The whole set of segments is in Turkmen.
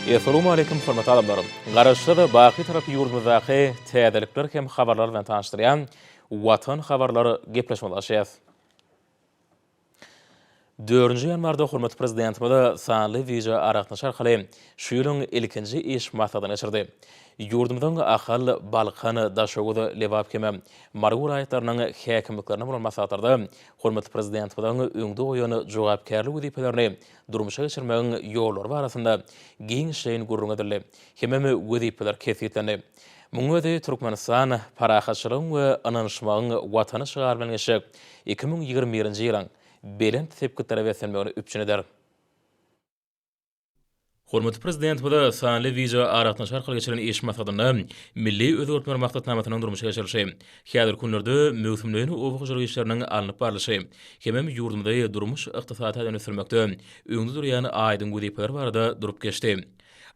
Essalawmaleýkim hormatly adamlar! Garaşsyz, baky Tarap ýurdumyzdaky täzelikler hem habarlar bilen tanyşdyrýan Watan habarlar gepleşigimizi açýas. Dördünji ýanwarda hormatly Prezidentimiz sanly wideoaragatnaşyk arkaly şu ýylyň ilkinji iş maslahatyny geçirdi. Ýurdumyzyň Ahal, Balkan, Daşoguz, Lebap hem Mary welaýatlarynyň häkimliklerinde bolan maslahatlarda hormatly Prezidentimiziň öňde goýan jogapkärli wezipelerini durmuşa geçirmegiň ýollary barasynda giňişleýin gürrüň edildi hemem wezipeler kesgitlendi. Munuň özi Türkmenistan, parahatçylygyň we ynanyşmagyň Watany şygary bilen geçjek 2021-nji ýylyň belent sepgitlere beslenmegini üpjün eder. Hormatly Prezidentimiz sanly wideoaragatnaşyk arkaly geçiren iş maslahatynda Milli özgertmeler maksatnamasynyň durmuşa geçirilişi, häzirki günlerde möwsümleýin oba hojalyk işleriniň alnyp barlyşy hemem ýurdumyzy durmuş-ykdysady taýdan ösdürmekde öňde durýan aýdyň wezipeler barada durup geçdi.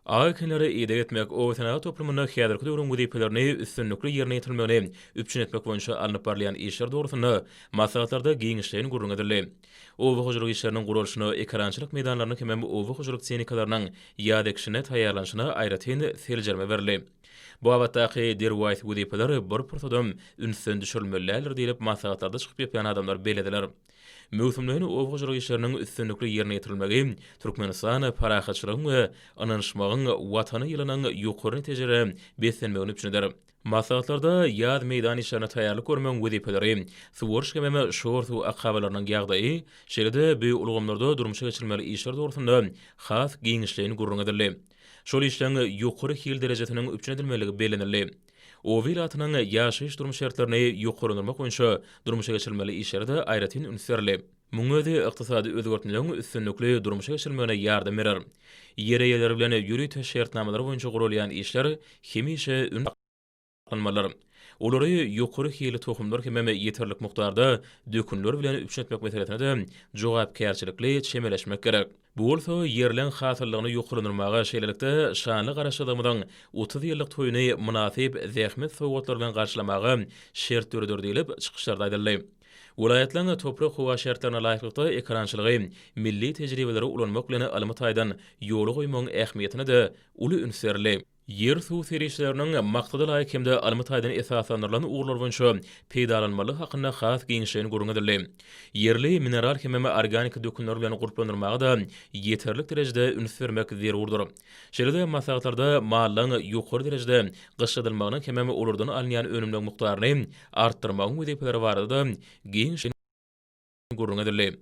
Ak ekinlere ideg etmek, obasenagat toplumynda häzirki döwrüň wezipelerini üstünlikli ýerine ýetirilmegini üpjün etmek boýunça alnyp barylýan işler dogrusynda maslahatlarda giňişleýin gürrüň edildi. Oba hojalyk işleriniň guralyşyna, ekerançylyk meýdanlarynyň hemem oba hojalyk tehnikalarynyň ýaz ekişine taýýarlanyşyna aýratyn seljerme berildi. Bu babatdaky derwaýys wezipeler bir pursadam ünsden düşürilmeli däldir diýlip, maslahatlarda çykyp geplän adamlar bellediler. Möwsümleýin oba hojalyk işleriniň üstünlikli ýerine ýetirilmegi Türkmenistan parahatçylygyň we ynanyşmagyň Watany ýylynyň ýokary netijelere beslenmegini üpjün eder. Maslahatlarda ýaz meýdan işlerine taýýarlyk görmegiň wezipeleri, suwaryş hemem şor suw akabalarynyň ýagdaýy, şeýle-de bu ulgamlarda durmuşa geçirilmeli işler dogrusynda has giňişleýin gürrüň edildi. Şol işleň ýokary hil derejesiniň üpjün edilmelidigi bellenildi. Oba ilatynyň ýaşaýyş-durmuş şertlerini ýokarlandyrmak boýunça durmuşa geçirilmeli işlere-de aýratyn üns berildi. Munuň özi ykdysady özgertmeleriň üstünlikli durmuşa geçirilmegine ýardam berer. Ýer eýeleri bilen ýörite şertnamalar boýunça guralýan işler hemişe üns saklanmalydyr. Olary ýokary hilli tohumlar hemem ýeterlik mukdarda dökünler bilen üpjün etmek meselesine-de jogapkärçilikli çemeleşmek gerek. Bu bolsa ýerleň hasyllygyny ýokarlandyrmaga, şeýlelikde, şanly Garaşsyzlygymyzyň 30 ýyllyk toýuny mynasyp zähmet sowgatlary bilen garşylamaga şert döreder diýlip, çykyşlarda aýdyldy. Welaýatlaryň toprak-howa şertlerine laýyklykda ekerançylygy milli tejribeleri ulanmak bilen ylmy taýdan ýola goýmagyň ähmiýetine-de uly üns berildi. Ýer-suw serişdeleriniň maksada laýyk hem-de ylmy taýdan esaslandyrylan ugurlar boýunça peýdalanmalygy hakynda has giňişleýin gürrüň edildi. Ýerli mineral hemem organiki dökünler bilen gurplandyrmaga-da ýeterlik derejede üns bermek zerurdyr. Şeýle-de maslahatlarda mallaryň ýokary derejede gyşladylmagynyň hemem olardan alynýan önümleň mukdaryny artdyrmagyň wezipeleri barada-da giňişleýin gürrüň edildi.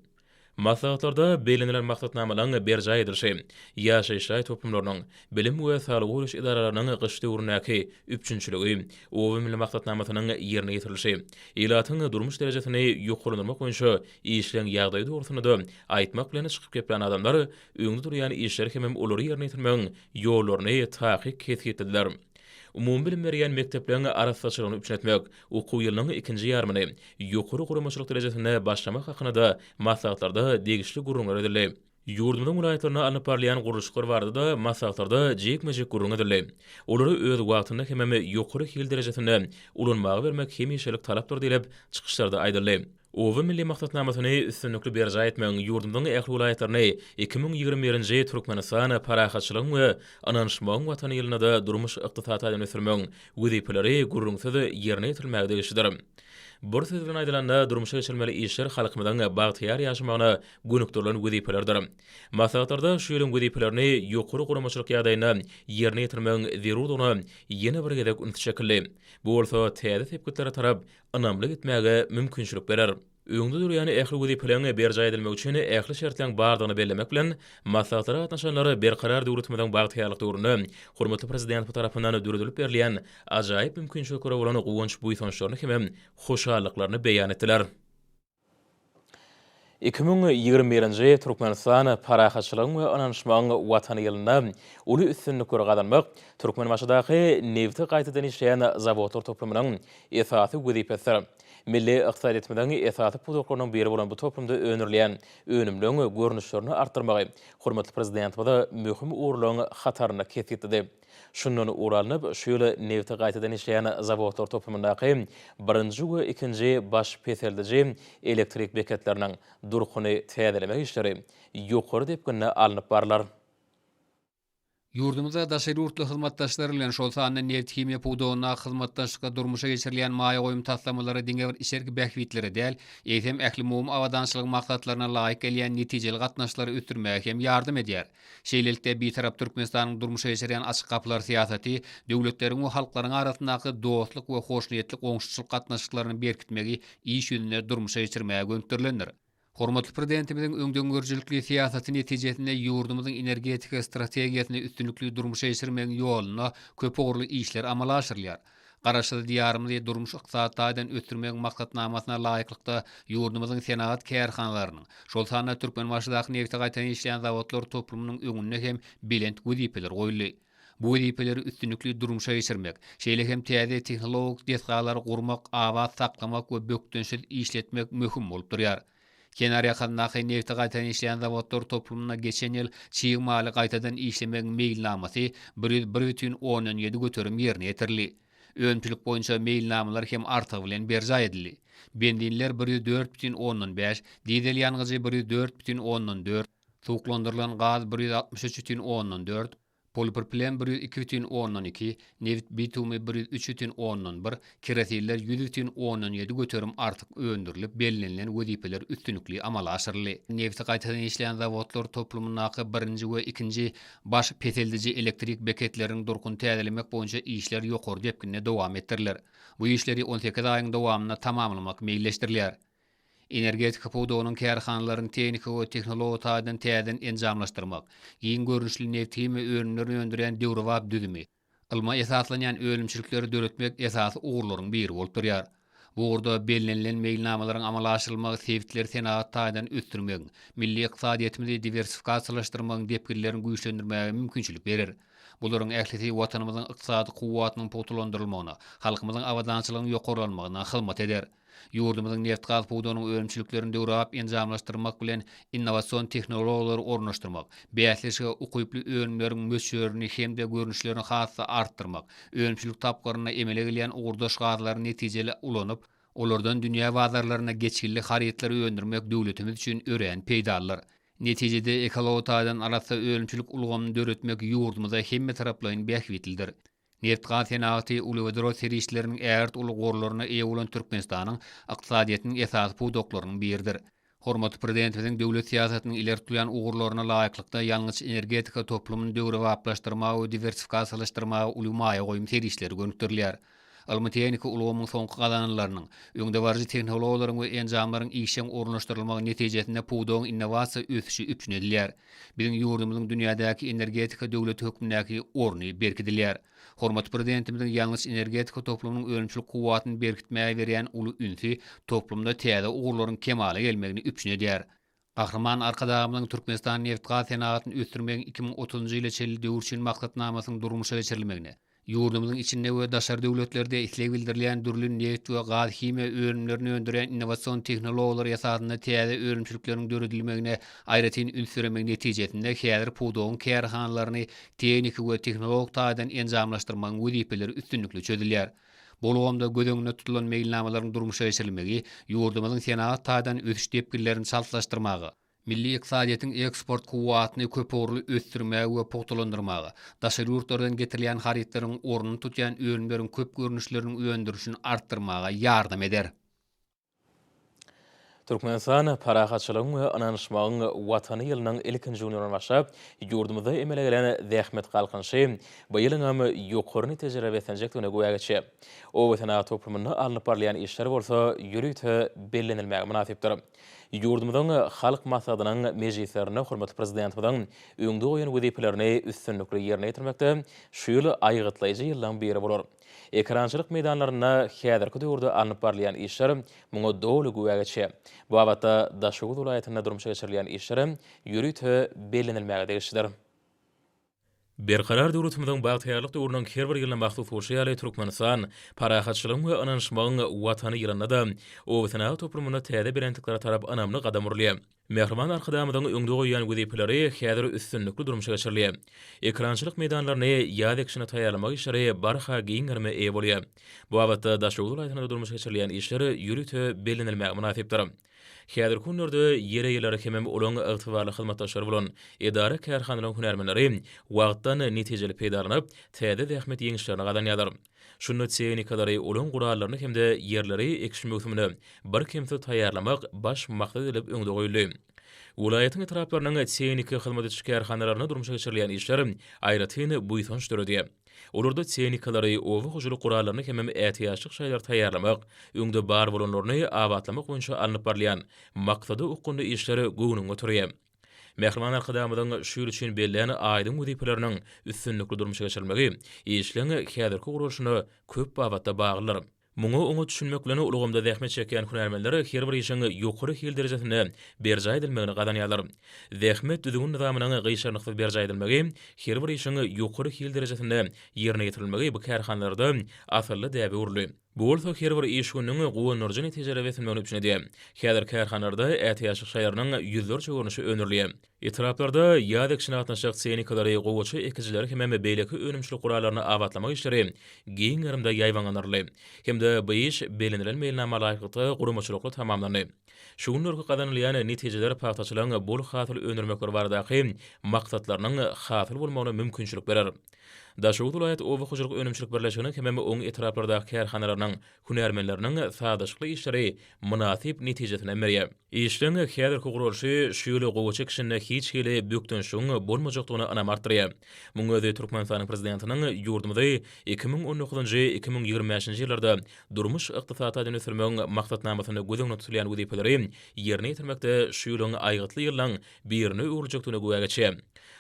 Maslahatlarda bellenilen maksatnamalaryň berjaý edilişi, ýaşaýyş jaý toplumlarynyň, bilim we saglygy goraýyş edaralarynyň gyş döwründäki üpjünçiligi, Oba milli maksatnamasynyň ýerine ýetirilişi, ilatyň durmuş derejesini ýokarlandyrmak boýunça işleň ýagdaýy dogrusynda-da aýtmak bilen çykyp geplän adamlar öňde durýan işleri hemem olary ýerine ýetirmegiň ýollaryny takyk kesgitlediler. Umumybilim berýän mekdepleriň arassaçylygyny üpjün etmek, okuw ýylynyň ikinji ýarymyny ýokary guramaçylyk derejesinde başlamak hakynda-da maslahatlarda degişli gürrüňler edildi. Ýurdumyzyň welaýatlarynda alnyp barylýan gurluşyklar barada-da maslahatlarda jikme-jik gürrüň edildi. Olary öz wagtynda hemem ýokary hil derejesinde ulanmaga bermek hemişelik talapdyr diýlip, çykyşlarda aýdyldy. Oba milli maksatnamasyny üstünlikli berjaý etmegiň ýurdumyzyň ähli welaýatlaryny 2021-nji Türkmenistan, parahatçylygyň we ynanyşmagyň Watany ýylynda-da durmuş-ykdysady taýdan ösdürmegiň wezipeleri gürrüňsiz ýerine ýetirilmäge degişlidir. Bir söz bilen aýdylanda, durmuşa geçirilmeli işler halkymyzyň bagtyýar ýaşamagyna gönükdirilen wezipelerdir. Maslahatlarda şu ýylyň wezipelerini ýokary guramaçylyk ýagdaýynda ýerine ýetirmegiň zerurdygyna ýene bir gezek üns çekildi. Bu bolsa täze sepgitlere tarap ynamly gitmäge mümkinçilik berer. Öňde durýan ähli wezipeleriň berjaý edilmegi üçin ähli şertleriň bardygyny bellemek bilen, maslahatlara gatnaşanlar Berkarar döwletimiziň bagtyýarlyk döwründe hormatly Prezidentimiz tarapyndan döredilip berilýän ajaýyp mümkinçiliklere bolan guwanç-buýsançlaryny hemem hoşallyklaryny beýan etdiler. 2021-nji Türkmenistan parahatçylygyň we ynanyşmagyň Watany ýylynda uly üstünlikleri gazanmak Türkmenbaşydaky nebiti gaýtadan işleýän zawodlar toplumynyň esasy wezipesidir. Milli ykdysadyýetimiziň esasy pudaklarynyň biri bolan bu toplumda öndürilýän önümleň görnüşlerini artdyrmagy hormatly Prezidentimiz möhüm ugurlaryň hatarynda kesgitledi. Şundan ugur alnyp, şu ýyl nebiti gaýtadan işleýän zawodlar toplumyndaky birinji we ikinji baş peseldiji elektrik beketleriniň durkuny täzelemek işleri ýokary depginde alnyp barlar. Ýurdumyzda daşary ýurtly hyzmatdaşlar bilen, şol sanda nebit-himiýa pudagyndaky hyzmatdaşlykda durmuşa geçirilýän maýa goýum taslamalary diňe bir içerki bähbitlere däl, eýsem, ählumumy abadançylygyň maksatlaryna laýyk gelýän netijeli gatnaşyklary ösdürmäge hem ýardam edýär. Şeýlelikde, Bitarap Türkmenistanyň durmuşa geçirýän açyk gapylar syýasaty döwletleriň we halklaryň arasyndaky dostluk we hoşniýetli goňşuçylyk gatnaşyklaryny berkitmegi iş ýüzünde durmuşa geçirmäge gönükdirilendir. Hormatly Prezidentimiziň öňdengörüjilikli syýasaty netijesinde ýurdumyzyň energetika strategiýasyny üstünlikli durmuşa geçirmegiň ýolunda köpugurly işler amala aşyrylýar. Garaşsyz Diýarymyzy durmuş-ykdysady taýdan ösdürmegiň maksatnamasyna laýyklykda ýurdumyzyň senagat kärhanalarynyň, şol sanda Türkmenbaşydaky nebiti gaýtadan işleýän zawodlar toplumynyň öňünde hem belent wezipeler goýuldy. Bu wezipeleri üstünlikli durmuşa geçirmek, şeýle hem täze tehnologik desgalary gurmak, abat saklamak we bökdençsiz işletmek möhüm bolup durýar. Kenarýakasyndaky nebti gaýtadan işleýän zawodlar toplumynda geçen ýyl çig maly gaýtadan işlemegiň meýilnamasy 101,7 göterim ýerine ýetirildi. Önümçilik boýunça meýilnamalar hem artygy bilen berjaý edildi. Benzinler 104,5, dizel ýangyjy 104,4, Suwuklandyrylan gaz 163 bütin ondan dört, polipropilen 102 bütin ondan iki, nebit bitumy 103 bütin ondan bir, kerosinler 100 bütin ondan ýedi göterim artyk öndürilip, bellenilen wezipeler üstünlikli amala aşyryldy. Nebiti gaýtadan işleýän zawodlar toplumyndaky birinji we ikinji baş peseldiji elektrik beketleriniň durkuny täzelemek boýunça işler ýokary depginde dowam etdiriler. Bu işleri 18 aýyň dowamynda tamamlamak meýilleşdirilýär. Energetika pudagynyň kärhanalaryny tehniki we tehnologik taýdan täzeden enjamlaşdyrmak, giň görnüşli nebithimiýa önümlerini öndürýän döwrebap düzümi, ylma esaslanýan önümçilikleri döretmek esasy ugurlaryň biri bolup durýar. Bu ugurda bellenilen meýilnamalaryň amala aşyrylmagy sebitleri senagat taýdan ösdürmegiň, milli ykdysadyýetimizi diwersifikasiýalaşdyrmagyň depginlerini güýçlendirmäge mümkinçilik berer. Bularyň ählisi Watanymyzyň ykdysady kuwwatynyň pugtalandyrylmagyna, halkymyzyň abadançylygynyň ýokarlanmagyna hyzmat eder. Ýurdumyzyň nebitgaz pudagynyň önümçiliklerini döwrebap enjamlaşdyrmak bilen innowasion tehnologiýalary ornaşdyrmak, bäsleşige ukyply önümleriň möçberini hem-de görnüşlerini has-da artdyrmak, önümçilik tapgyrynda emele gelýän ugurdaş gazlary netijeli ulanyp, olardan dünýä bazarlaryna geçginli harytlary öndürmek döwletimiz üçin örän peýdalydyr. Netijede, ekologiýa taýdan arassa önümçilik ulgamyny döretmek ýurdumyza hemmetaraplaýyn bähbitlidir. Nebitgaz senagaty uglewodorod serişdeleriniň ägirt uly gorlaryna eýe bolan Türkmenistanyň ykdysadyýetiniň esasy pudaklarynyň biridir. Hormatly Prezidentimiziň döwlet syýasatynyň ileri tutulýan ugurlaryna laýyklykda ýangyç-energetika toplumyny döwrebaplaşdyrmaga we diwersifikasiýalaşdyrmaga uly maýa goýum serişdeleri gönükdirilýär. Ylmy-tehniki ulgamyň soňky gazananlarynyň, öňdebaryjy tehnologiýalaryň we enjamlaryň işjeň ornaşdyrylmagy netijesinde pudagyň innowasiýa ösüşi üpjün edilýär. Biziň ýurdumyzyň dünýädäki energetika döwleti hökmündäki orny berkidilýär. Hormatly Prezidentimiziň ýangyç-energetika toplumynyň önümçilik kuwwatyny berkitmäge berýän uly ünsi toplumda täze ugurlaryň kemala gelmegini üpjün edýär. Gahryman Arkadagymyzyň Türkmenistan nebitgaz senagatyny ösdürmegiň 2030-njy ýyla çenli döwür üçin maksatnamasynyň durmuşa geçirilmegine, ýurdumyzyň içinde we daşary döwletlerde isleg bildirilýän dürli nebit we gaz-himiýa önümlerini öndürýän innowasion tehnologiýalar esasynda täze önümçilikleriň döredilmegine aýratyn üns bermegi netijesinde häzir pudagyň kärhanalaryny tehniki we tehnologik taýdan enjamlaşdyrmagyň wezipeleri üstünlikli çözülýär. Bu ulgamda göz öňünde tutulan meýilnamalaryň durmuşa geçirilmegi ýurdumyzyň senagat taýdan ösüş depginlerini çaltlaşdyrmaga, milli ykdysadyýetiň eksport kuwwatyny köpugurly ösdürmäge we pugtalandyrmaga, daşary ýurtlardan getirilýän harytlaryň ornuny tutýan önümleriň köp görnüşleriniň öndürilişini artdyrmaga ýardam eder. Türkmenistan parahatçylygyň we ynanyşmagyň Watany ýylynyň ilkinji günlerinden başlap, ýurdumyzda emele gelen zähmet galkynyşy bu ýylyňam ýokary netijelere beslenjekdigine güwä geçýär. Oba senagat toplumynda alnyp barylýan işler bolsa ýörite bellenilmäge mynasypdyr. Ýurdumyzyň Halk Maslahatynyň mejlislerinde hormatly Prezidentimiziň öňde goýan wezipelerini üstünlikli ýerine ýetirmekde şu ýyl aýgytlaýjy ýyllaryň biri bolar. Ekerançylyk meýdanlarynda häzirki döwürde alnyp barylýan işler muňa doly güwä geçýär. Bu babatda Daşoguz welaýatynda durmuşa geçirilýän işler hem ýörite bellenilmäge degişlidir. Berkarar döwletimiziň bagtyýarlyk döwrüniň her bir ýylyna mahsus bolşy ýaly, Türkmenistan, parahatçylygyň we ynanyşmagyň Watany ýylynda-da obasenagat toplumynda täze belentliklere tarap ynamly gadam urulýar. Mähriban Arkadagymyzyň öňde goýýan wezipeleri häzir üstünlikli durmuşa geçirilýär. Ekerançylyk meýdanlaryny ýaz ekişine taýýarlamak işleri barha giň gerime eýe bolýar. Bu babatda Daşoguz welaýatynda durmuşa geçirilýän işler ýörite bellenilmäge mynasypdyr. Häzirki günlerde ýer eýeleri hemem olaryň ygtybarly hyzmatdaşlary bolan edara-kärhanalaryň hünärmenleri wagtdan netijeli peýdalanyp, täze zähmet ýeňişlerini gazanýarlar. Şunda tehnikalary, olaryň gurallaryny hem-de ýerleri ekiş möwsümine birkemsiz taýýarlamak baş maksat edilip öňde goýuldy. Welaýatyň etraplarynyň tehniki hyzmat ediş kärhanalarynda durmuşa geçirilýän işler aýratyn buýsanç döredýär. Olarda tehnikalary, oba hojalyk gurallaryny hemem ätiýaçlyk şaýlary taýýarlamak, öňde bar bolanlaryny abatlamak boýunça alnyp barylýan maksada okgunly işler göwnüňi göterýär. Mähriban Arkadagymyzyň şu ýyl üçin bellän aýdyň wezipeleriniň üstünlikli durmuşa geçirilmegi işleň häzirki guralyşyna köp babatda baglydyr. Muňa oňat düşünmek bilen ulgamda zähmet çekýän hünärmenler her bir işiň ýokary hil derejesinde berjaý edilmegini gazanýarlar. Zähmet düzgün-nyzamynyň gyşarnyksyz berjaý edilmegi, her bir işiň ýokary hil derejesinde ýerine ýetirilmegi bu kärhanalarda asylly däbe öwrüldi. Bu bolsa her bir iş gününiň guwandyryjy netijelere beslenmegini üpjün edýär. Häzir kärhanalarda ätiýaçlyk şaýlarynyň ýüzlerçe görnüşi öndürilýär. Etraplarda ýaz ekişine gatnaşjak tehnikalary, gowaça ekijileri hemem beýleki önümçilik gurallaryny abatlamak işleri giň gerimde ýaýbaňlandyryldy hem-de bu iş bellenilen meýilnama laýyklykda guramaçylykly tamamlandy. Şu günlerki gazanylýan netijeler pagtaçylaryň bol hasyl öndürmekleri baradaky maksatlarynyň hasyl bolmagyna mümkinçilik berer. Daşoguz welaýat oba hojalyk önümçilik birleşiginiň hemem oň etraplardaky kärhanalarynyň hünärmenleriniň sazlaşykly işleri mynasyp netijesini berýär. Işleň häzirki guralyşy şu ýyl gowaça ekişinde hiç hili bökdençligiň bolmajakdygyna ynam artdyrýar. Muň özi Türkmenistanyň Prezidentiniň ýurdumyzy 2019-njy, 2025-nji ýyllarda durmuş-ykdysady taýdan ösdürmegiň maksatnamasynda göz öňünde tutulýan wezipeleri ýerine ýetirmekde şu ýylyň aýgytly ýyllaryň birine öwrüljekdigine güwä geçýär.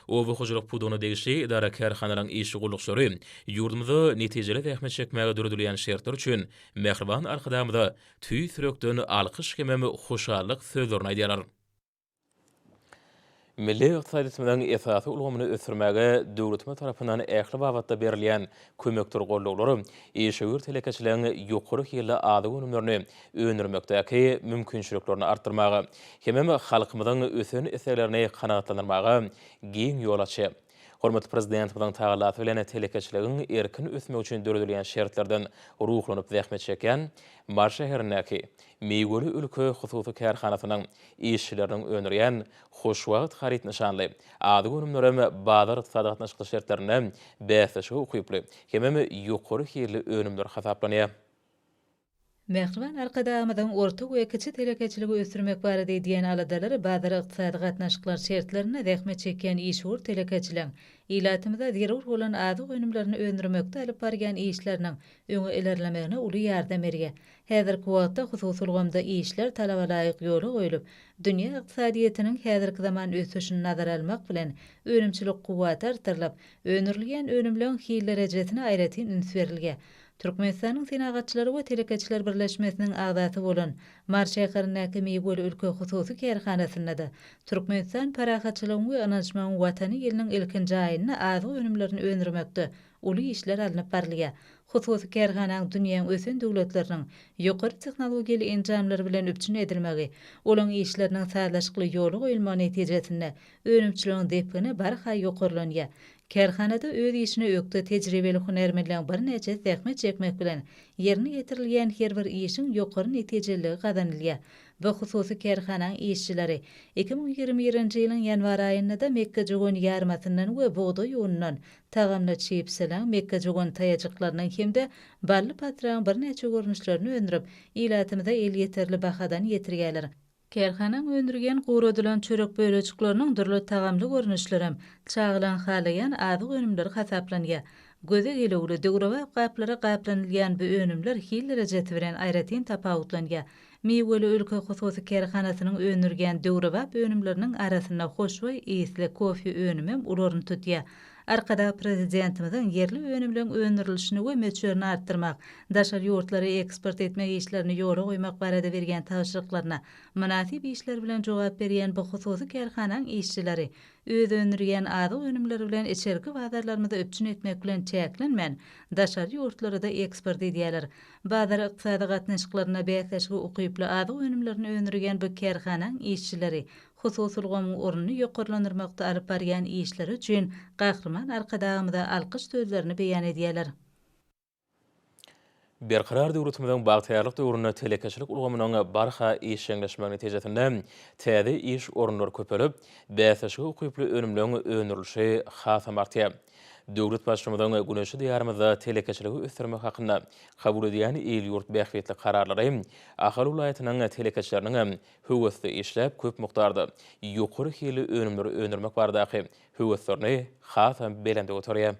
Oba hojalyk pudagyna degişli edara-kärhanalaryň işçi gullukçylary ýurdumyzda netijeli zähmet çekmäge döredilýän şertler üçin mähriban Arkadagymyza tüýs ýürekden alkyş hemem hoşallyk sözlerini aýdýarlar. Milli ykdysadyýetimiziň esasy ulgamyny ösdürmäge döwletimiz tarapyndan ähli babatda berilýän kömekdir goldawlar işewür telekeçiligiň ýokary hilli azyk önümlerini öndürmekdäki mümkinçiliklerini artdyrmaga hemem halkymyzyň ösen isleglerini kanagatlandyrmaga giň ýol açýar. Hormatly Prezidentimiziň tagallasy bilen telekeçiligiň erkin ösmegi üçin döredilýän şertlerden ruhlanyp zähmet çekýän Mary şäherindäki Miweli ülke hususy kärhanasynyň işçileriniň öndürýän Hoşwagt haryt nyşanly azyk önümlerem bazar ykdysady gatnaşyklar şertlerinde bäsleşige ukyply hemem ýokary hilli önümler hasaplanýar. Mähriban Arkadagymyzyň orta we kiçi telekeçiligi ösdürmek barada edýän aladalary bazar-ykdysady gatnaşyklar şertlerinde zähmet çekýän işewür telekeçileň ilatymyza zerur bolan azyk önümlerini öndürmekde alyp barýan işleriniň öňe ilerlemegine uly ýardam berýär. Häzirki wagtda hususy ulgamda işler talabalaýyk ýola goýlup, dünýä ykdysadyýetiniň häzirki zaman ösüşini nazara almak bilen, önümçilik kuwwaty artdyrylyp, öndürilýän önümleň hil derejesine aýratyn üns berilýär. Türkmenistanyň Senagatçylar we telekeçiler birleşmesiniň agzasy bolan Mary şäherindäki Miweli ülke hususy kärhanasynda-da Türkmenistan parahatçylygyň we ynanyşmagyň Watany ýylynyň ilkinji aýynda azyk önümlerini öndürmekde uly işler alnyp barylýar. Hususy kärhanaň dünýäň ösen döwletleriniň ýokary tehnologiýaly enjamlary bilen üpjün edilmegi, olaň işleriniň sazlaşykly ýola goýulmagy netijesinde önümçiligiň depgini barha ýokarlanýar. Kärhanada öz işine ökde tejribeli hünärmenleň birnäçesi zähmet çekmek bilen, ýerine ýetirilýän her bir işiň ýokary netijeliligi gazanylýar. Bu hususy kärhanaň işçileri 2021-nji ýylyň ýanwar aýynda-da mekgejöwen ýarmasyndan we bugdaý unundan tagamly çipsleň, mekgejöwen taýajyklarynyň hem-de bally patragyň birnäçe görnüşlerini öndürip, ilatymyza elýeterli bahadan ýetirýärler. Kärhanaň öndürýän guradylan çörek bölejikleriniň dürli tagamly görnüşlerem çagalaň halaýan azyk önümleri hasaplanýar. Göze gelüwli, döwrebap gaplara gaplanylýan bu önümler hil derejesi bilen aýratyn tapawutlanýar. Miweli ülke hususy kärhanasynyň öndürýän döwrebap önümleriniň arasynda hoşboý ysly kofe önümem uly orun tutýar. Arkadag Prezidentimiziň ýerli önümleň öndürilişini we möçberini artdyrmak, daşary ýurtlara eksport etmek işlerini ýola goýmak barada berýän tabşyryklaryna mynasyp işler bilen jogap berýän bu hususy kärhanaň işçileri öz öndürýän azyk önümleri bilen içerki bazarlarymyzy üpjün etmek bilen çäklenmän, daşary ýurtlara-da eksport edýärler. Bazar ykdysady gatnaşyklarynda bäsleşige ukyply azyk önümlerini öndürýän bu kärhanaň işçileri. hususy ulgamyň ornuny ýokarlandyrmakda alyp barýan işleri üçin Gahryman Arkadagymyza alkyş sözlerini beýan edýärler. Berkarar döwletimiziň bagtyýarlyk döwründe telekeçilik ulgamynyň barha işjeňleşmegi netijesinde täze iş orunlary köpelip, bäsleşige ukyply önümleň öndürilişi hasam artýar. Döwlet Baştutmyzyň güneşli Diýarymyzda telekeçiligi ösdürmek hakynda kabul edýän il-ýurt bähbitli kararlary Ahal welaýatynyň telekeçileriniň hem höwesli işläp, köp mukdarda ýokary hilli önümleri öndürmek baradaky höweslerini hasam belende göterýär.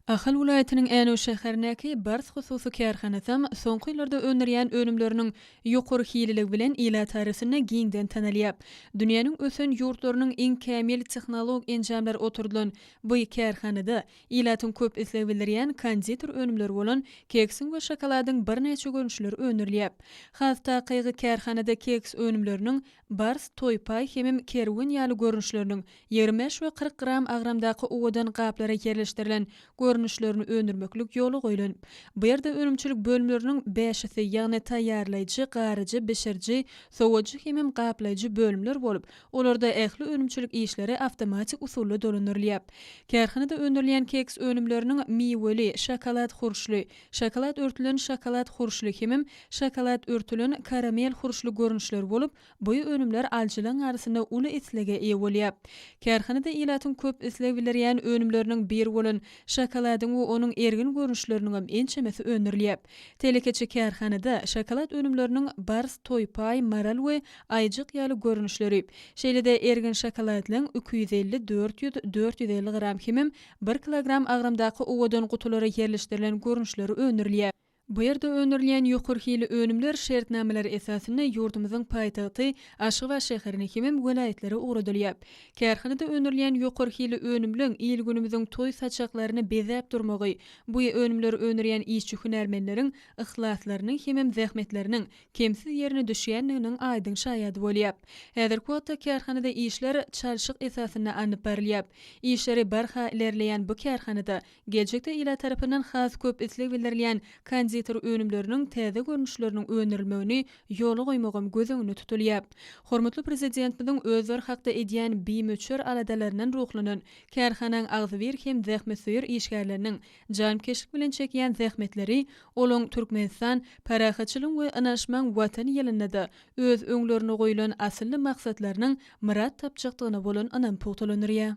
Ahal welaýatynyň Änew şäherindäki Bars hususy kärhanasam soňky ýyllarda öndürýän önümleriniň ýokary hililigi bilen ilat arasynda giňden tanalýar. Dünýäniň ösen ýurtlarynyň iň kämil tehnolog enjamlary oturdylan bu kärhanada ilatyň köp isleg bildirýän konditer önümleri bolan keksiň we şokoladyň birnäçe görnüşleri öndürilýär. Has takygy kärhanada keks önümleriniň Bars, Toýpaý hemem Kerwen ýaly görnüşleriniň 25 we 40 gram agramdaky owadan gaplara ýerleşdirilen görnüşlerini öndürmeklik ýola goýlan. Bu ýerde önümçilik bölümleriniň bäşisi, ýagny taýýarlaýjy, garyjy, bişiriji, sowadyjy hemem gaplaýjy bölümler bolup, olarda ähli önümçilik işleri awtomatik usulda dolandyrylýar. Kärhanada öndürilýän keks önümleriniň miweli, şokolad hurşly, Şokolad örtülen şokolad hurşly hemem şokolad örtülen karamel hurşly görnüşleri bolup, bu önümler alyjylaryň arasynda uly islege eýe bolýar. Kärhanada ilatyň köp isleg bildirýän önümleriniň biri bolan şokoladyň we onuň ergin görnüşleriniňem ençemesi öndürilýär. Telekeçi kärhanada şokolad önümleriniň Bars, Toýpaý, Maral we Aýjyk ýaly görnüşleri, şeýle-de ergin şokoladlaryň 250, 400, 450 gram hemem Bir kilogram agramdaky owadan gutulara ýerleşdirilen görnüşleri öndürilýär. Bu ýerde öndürilýän ýokary hilli önümler şertnamalar esasynda ýurdumyzyň paýtagty Aşgabat şäherine hemem welaýatlara ugradylýar. Kärhanada öndürilýän ýokary hilli önümleň il-günümiziň toý saçaklaryny bezäp durmagy, bu önümleri öndürýän işçi-hünärmenleriň yhlaslarynyň hemem zähmetleriniň kemsiz ýerine düşýändiginiň aýdyň şaýady bolýar. Häzirki wagtda kärhanada işler çalşyk esasynda alnyp barylýar. Işleri barha ilerleýän bu kärhanada geljekde ilat tarapyndan has köp isleg bildirilýän konditer önümleriniň täze görnüşleriniň öndürilmegini ýola goýmagam göz öňünde tutulýar. Hormatly Prezidentimiziň özleri hakda edýän bimöçber aladalaryndan ruhlanan kärhanaň agzybir hem zähmetsöýer işgärleriniň Janypkeşlik bilen çekýän zähmetleri olaň Türkmenistan, parahatçylygyň we ynanyşmagyň Watany ýylynda-da öz öňlerinde goýlan asylly maksatlarynyň myrat tapjakdygyna bolan ynamy pugtalandyrýar.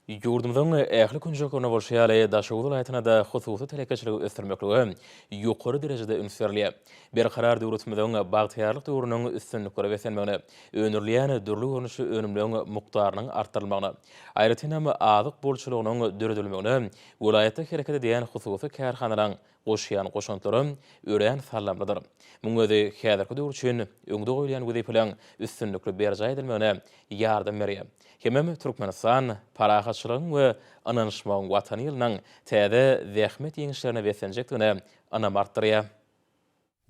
Ýurdumyzyň ähli künjeklerinde bolşy ýaly, Daşoguz welaýatynda-da hususy telekeçiligi ösdürmeklige ýokary derejede üns berilýär. Berkarar döwletimiziň bagtyýarlyk döwrüniň üstünliklere beslenmegine, öndürilýän dürli görnüşli önümleň mukdarynyň artdyrylmagyna, aýratynam, azyk bolçulygynyň döredilmegine welaýatda hereket edýän hususy kärhanalaryň goşýan goşantlary örän saldamlydyr. Munuň özi häzirki döwür üçin öňde goýulýan wezipeleriň üstünlikli berjaý edilmegine ýardam berýär. Hemem Türkmenistan, parahatçylygyň we ynanyşmagyň Watany ýylynyň täze zähmet ýeňişlerine beslenjekdigine ynam artdyrýar.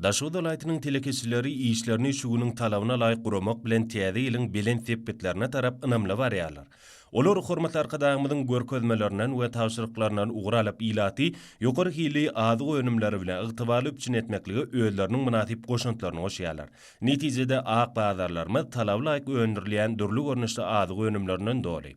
Daşoguz welaýatynyň telekeçileri işlerini şu günüň talabyna laýyk guramak bilen täze ýylyň belent sepgitlerine tarap ynamly barýarlar. Olar hormatly Arkadagymyzyň görkezmelerinden we tabşyryklaryndan ugur alyp, ilaty ýokary hilli azyk önümleri bilen ygtybarly üpjün etmeklige özleriniň mynasyp goşantlaryny goşýarlar. Netijede, ak bazarlarymyz talaba laýyk öndürilýän dürli görnüşli azyk önümlerinden doly.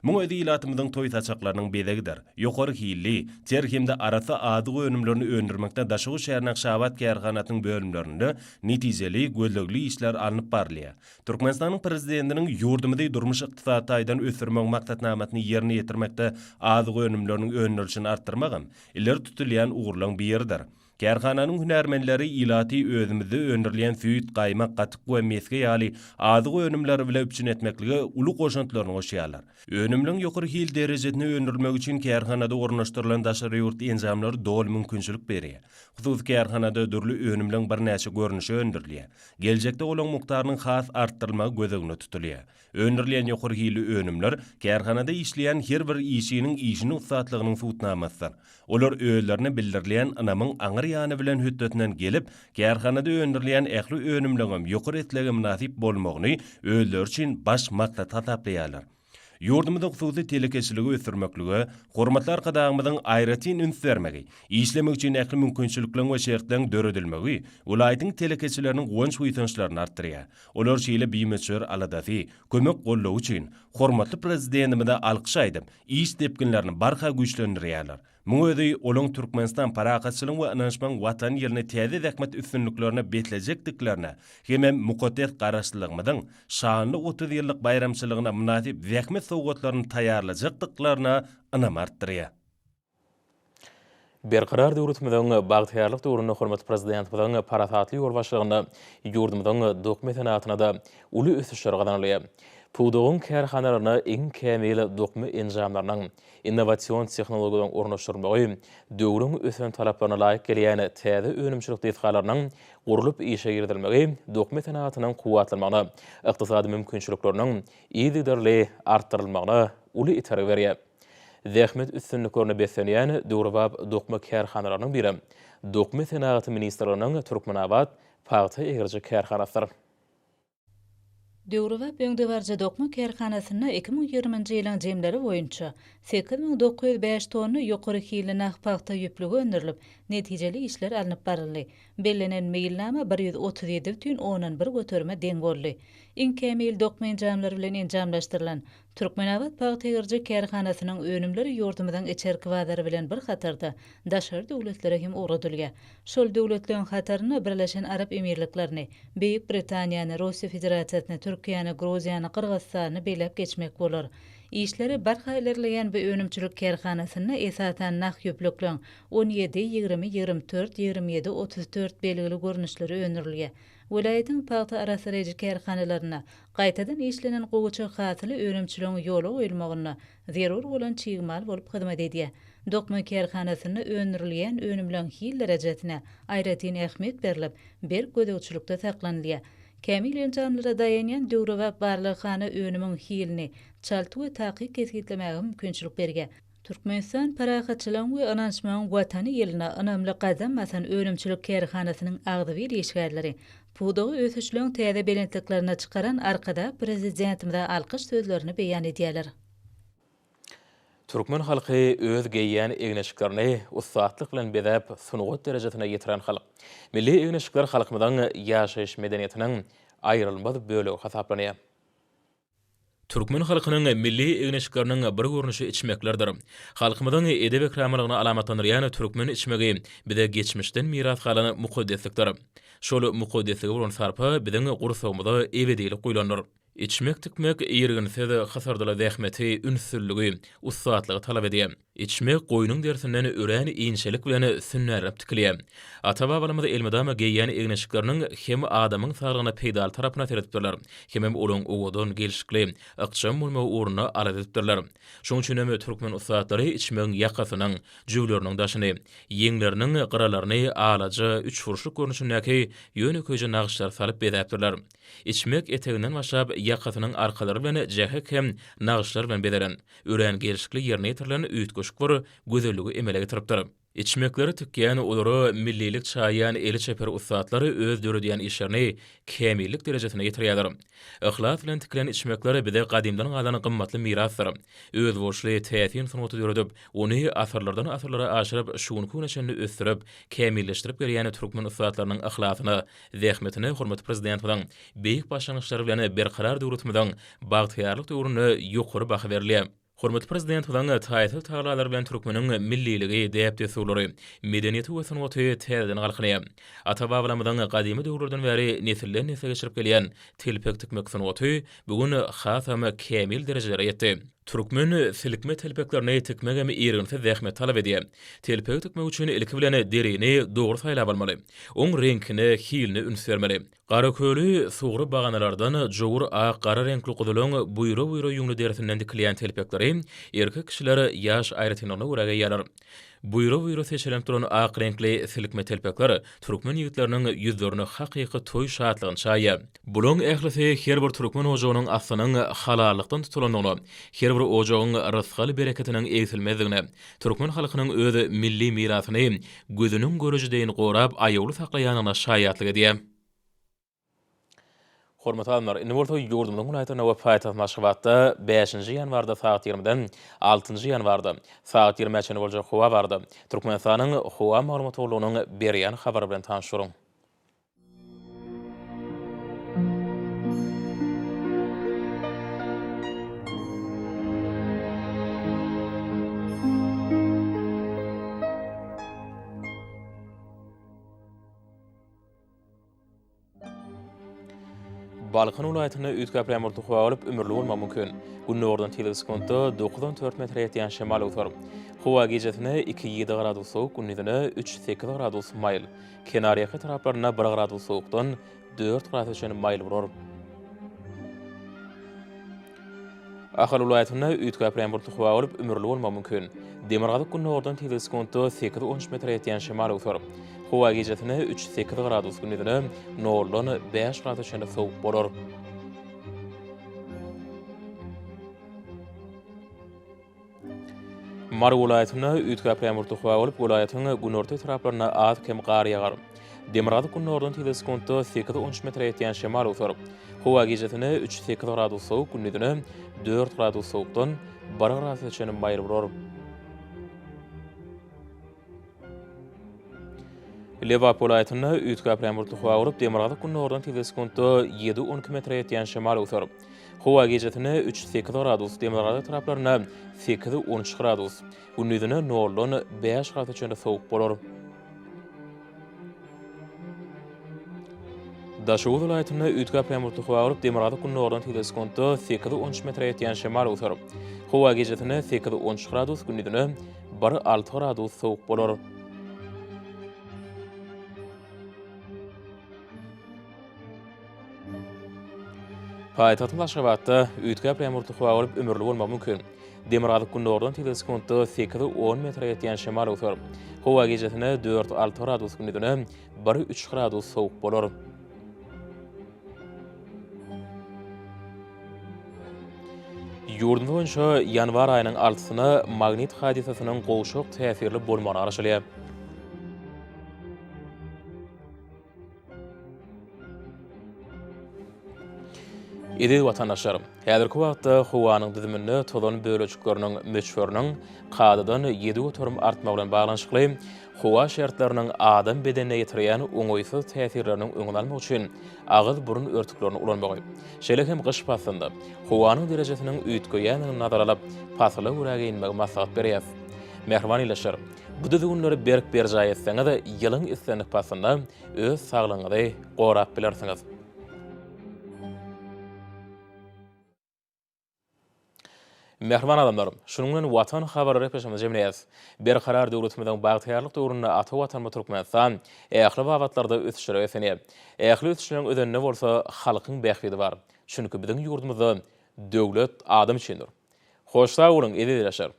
Muň özi ilatymyzyň toý saçaklarynyň bezegidir. Ýokary hilli, ter hem-de arassa azyk önümlerini öndürmekde Daşoguz şäheriniň Şabat kärhanasynyň bölümlerinde netijeli, gözlegli işler alnyp barylýar. Türkmenistanyň Prezidentiniň ýurdumyzy durmuş-ykdysady taýdan ösdürmegiň maksatnamasyny ýerine ýetirmekde azyk önümleriniň öndürilişini artdyrmagam ileri tutulýan ugurlaryň biridir. Kärhananyň hünärmenleri ilaty özümizde öndürilýän süýt, gaýmak, gatyk we mesge ýaly azyk önümleri bile üpjün etmeklige uly goşantlaryny goşýarlar. Önümleň ýokary hil derejesinde öndürilmegi üçin kärhanada ornaşdyrylan daşary ýurt enjamlary doly mümkinçilik berýär. Hususy kärhanada dürli önümleň birnäçe görnüşi öndürilýär. Geljekde olaň mukdarynyň has artdyrylmagy göz öňünde tutulýar. Öndürilýän ýokary hilli önümler kärhanada işleýän her bir işçiniň işiniň ussatlygynyň subutnamasydyr. Olar özlerine bildirilýän ynamyň aňyr ýany bilen hötdesinden gelip, kärhanada öndürilýän ähli önümleňem ýokary islege mynasyp bolmagyny özleri üçin baş maksat hasaplaýarlar. Ýurdumyzda hususy telekeçiligi ösdürmeklige hormatly Arkadagymyzyň aýratyn üns bermegi, işlemek üçin ähli mümkinçilikleriň we şertleriň döredilmegi welaýatyň telekeçileriniň guwanç-buýsançlaryny artdyrýar. Olar şeýle bimöçber aladasy, kömek-goldawy üçin hormatly Prezidentimize alkyş aýdyp, iş depginlerini barha güýçlendirýärler. Muň özi olaň Türkmenistan parahatçylygyň we ynanyşmagyň Watany ýylyny täze zähmet üstünliklerine beslejekdiklerine hemem mukaddes Garaşsyzlygymyzyň şanly 30 ýyllyk baýramçylygyna mynasyp zähmet sowgatlaryny taýýarlajakdyklaryna ynam artdyrýar. Berkarar döwletimiziň bagtyýarlyk döwründe hormatly Prezidentimiziň parasatly ýolbaşçylygynda ýurdumyzyň dokma senagatynda-da uly ösüşler gazanylýar. Pudagyň kärhanalaryna iň kämil dokma enjamlarynyň, Innowasion tehnologiýalaryň ornaşdyrylmagy, döwrüň ösen talaplaryna laýyk gelýän täze önümçilik desgalarynyň gurlup işe girizilmegi dokma senagatynyň kuwwatlanmagyna, ykdysady mümkinçilikleriniň yzygiderli artdyrylmagyna uly itergi berýär. Zähmet üstünliklerine beslenýän döwrebap dokma kärhanalarynyň biri Dokma senagaty ministrliginiň Türkmenabat pagta egriji kärhanasydyr. Döwrebap öňdebaryjy dokma kärhanasynda 2020-nji ýylyň jemleri boýunça 8905 tonna ýokary hilli nah pagta ýüplügi öndürilip, netijeli işler alnyp baryldy. Bellenen meýilnama 137 bütin ondan bir göterime deň boldy. Iň kämil dokma enjamlary bilen enjamlaşdyrylan Türkmenabat pagta egiriji kärhanasynyň önümleri ýurdumyzyň içerki bazary bilen bir hatarda, daşary döwletlere hem ugradylýar. Şol döwletleriň hatarynda Birleşen Arap Emirliklerini, Beýik Britaniýany, Russiýa Federasiýasyny, Türkiýäni, Gruziýany, Gyrgyzystany belläp geçmek bolar. Işleri barha ilerleýän bu önümçilik kärhanasynda esasan nah ýüplükleň 17, 20, 24, 27, 34 belgili görnüşleri öndürilýär. Welaýatyň pagta arassalaýjy kärhanalarynda gaýtadan işlenen gowaça hasyly önümçiligiň ýola goýulmagynda zerur bolan çig mal bolup hyzmat edýär. Dokma kärhanasynda öndürilýän önümleň hil derejesine aýratyn ähmiýet berlip, berk gözegçilikde saklanylýar. Kämil enjamlara daýanýan döwrebap barlaghana önümiň hilini çalt we takyk kesgitlemäge mümkinçilik berýär. Türkmenistan parahatçylygyň we ynanyşmagyň Watany ýylyna ynamly gadam basan önümçilik kärhanasynyň agzybir işgärleri pudagy ösüşleň täze belentliklerine çykaran Arkadag Prezidentimize alkyş sözlerini beýan edýärler. Türkmen halky öz geýýän egin-eşiklerini ussatlyk bilen bezäp, sungat derejesine ýetiren halk. Milli egin-eşikler halkymyzyň ýaşaýyş medeniýetiniň aýrylmaz bölegi hasaplanýar. Türkmen halkynyň milli egin-eşikleriniň bir görnüşi içmeklerdir. Halkymyzyň edep-ekramlylygyny alamatlandyrýan türkmen içmegi bize geçmişden miras galan mukaddeslikdir. Şol mukaddeslige bolan sarpa biziň gursagymyza ebedilik guýlandyr. Içmek tikmek irginsiz hysyrdyly zähmeti, ünslüligi, ussatlygy talap edýär. Içmek goýnuň derisinden örän inçelik bilen sünnälenip tikilýär. Ata-babalarymyz elmydama geýýän egin-eşikleriniň hem adamyň saglygyna peýdaly tarapyna seredipdirler, hemem olaryň owadan, gelşikli, ykjam bolmagy ugrunda alada edipdirler. Şonuň üçin hem türkmen ussatlary içmegiň ýakasynyň, jübüleriniň daşyny, ýeňleriniň gyralaryny alaja, üçburçluk görnüşindäki ýönekeýje nagyşlary salyp bezäpdirler. Içmek eteginden başlap ýakasynyň arkalary bilen jähek hem nagyşlar bilen bezelen. Örän gelşikli ýerine ýetirilen üýtgeşik bir gözelligi emele getiripdir. Içmekleri tikýän, olara millilik çaýýan eli çeper ussatlar öz döredýän işlerini kämillik derejesine ýetirýärler. Yhlas bilen tikilen içmekler bize gadymdan galan gymmatly mirasdyr. Özboluşly täsin sungaty döredip, ony asyrlardan asyrlara aşyryp, şu günki güne çenli ösdürip, kämilleşdirip gelýän türkmen ussatlarynyň yhlasyna, zähmetine hormatly Prezidentimiziň beýik başlangyçlary bilen Berkarar döwletimiziň bagtyýarlyk döwründe ýokary baha berilýär. Hormatly Prezidentimiziň taýsyz tagallalary bilen türkmeniň milliligi, däp-dessurlary, medeniýeti we sungaty täzeden galkynýar. Ata-babalarymyzyň gadymy döwürlerden bäri nesilden-nesle geçirip gelýän telpek tikmek sungaty bu gün hasam kämil derejelere ýetdi. Türkmen silkme telpeklerini tikmegem irginsiz zähmet talap edýär. Telpegi tikmek üçin ilki bilen derini dogry saýlap almaly. Oň reňkine, hiline üns bermeli. Garaköli sugry baganalardan jowur ak gara reňkli guzulyň buýra-buýra ýüňli derisinden tikilýän telpekleri erkek kişiler ýaş aýratynlygyna görä geýýärler. Buýra-buýra seçelenip duran ak reňkli silkme telpekler türkmen ýigitleriniň ýüzlerine hakyky toý şatlygyny çaýýar. Bulaň ählisi her bir türkmen ojagynyň aslynyň halallykdan tutulandygyna, her bir ojagyň rysgal-bereketiniň egsilmezdigine, türkmen halkynyň öz milli mirasyny gözüniň göreji deýin gorap, aýawly saklaýandygyna şaýatlyk edýär. Hormatly adamlar, indi bolsa ýurdumyzyň welaýatlarynda we paýtagtymyz Aşgabatda bäşinji ýanwarda sagat ýigrimiden altynjy ýanwarda sagat ýigrimä çenli boljak howa barada Türkmenistanyň Howa maglumat gullugynyň berýän habary bilen tanyşdyryň. Balkan welaýatynda üýtgäp bulutly howa bolup, ümürli bolmagy mümkin. Gündogardan tizligi sekuntda dokuzdan dört metre ýetýän şemal öwser. Howa gijesine iki-ýedi gradus sowuk, gündizine üç-sekiz gradus maýyl. Kenarýaka etraplarynda bir gradus sowukdan dört gradusa çenli maýyl bolar. Ahal welaýatynda üýtgäp bulutly howa bolup, ümürli bolmagy mümkin. Demirgazyk-gündogardan tizligi sekuntda sekiz-on üç metre ýetýän şemal öwser. Howa gijesine üç-sekiz gradus, gündizine noldan bäş gradusa çenli sowuk bolar. Mary welaýatynda üýtgäp ýagmurly howa bolup, welaýatyň günorta etraplarynda az-kem gar ýagar. Demirgazyk-gündogardan tizligi sekuntda sekiz-on üç metre ýetýän şemal öwser. Howa gijesine üç-sekiz gradus sowuk, gündizine dört gradus sowukdan bir gradusa çenli maýyl bolar. Lebap welaýatynda üýtgäp ýagmurly howa bolup, demirgazyk-gündogardan tizligi sekuntda ýedi-on iki metre ýetýän şemal öwser. Howa gijesine üç-sekiz gradus, demirgazyk etraplarynda sekiz-on üç gradus, gündizine noldan bäş gradusa çenli sowuk bolar. Daşoguz welaýatynda üýtgäp ýagmurly howa bolup, demirgazyk-gündogardan tizligi sekuntda sekiz-on üç metre ýetýän şemal öwser. Howa gijesine sekiz-on üç gradus, gündizine bir-alty gradus sowuk bolar. Paýtagtymyz Aşgabatda üýtgäp ýagmurly howa bolup, ümürli bolmagy mümkin. Demirgazyk-gündogardan tizligi sekuntda sekiz-on metre ýetýän şemal öwser. Howa gijesine dört-alty gradus, gündizine bir-üç gradus sowuk bolar. Ýurdumyz boýunça ýanwar aýynyň altysyna magnit hadysasynyň gowşak täsirli bolmagyna garaşylýar. Eziz watandaşlar! Häzirki wagtda howanyň düzüminde tozan bölejikleriniň möçberiniň kadadan 7% artmagy bilen baglanyşykly howa şertleriniň adam bedenine ýetirýän oňaýsyz täsirleriniň öňüni almak üçin agyz-burun örtüklerini ulanmagy, şeýle hem gyş paslynda howanyň derejesiniň üýtgeýändigini nazara alyp, pasyla görä geýinmegi maslahat berýäris. Mähriban ildeşler! Bu düzgünleri berk berjaý etseňiz, ýylyň islendik paslynda öz saglygyňyzy gorap bilersiňiz. Mähriban adamlar, şunuň bilen Watan habarlary gepleşigimizi jemleýäris. Berkarar döwletimiziň bagtyýarlyk döwründe ata Watanymyz Türkmenistan ähli babatlarda ösüşlere beslenýär. Ähli ösüşleriň özeninde bolsa halkyň bähbidi bar. Çünki biziň ýurdumyzda döwlet adam üçindir. Hoş sag boluň, eziz ildeşler!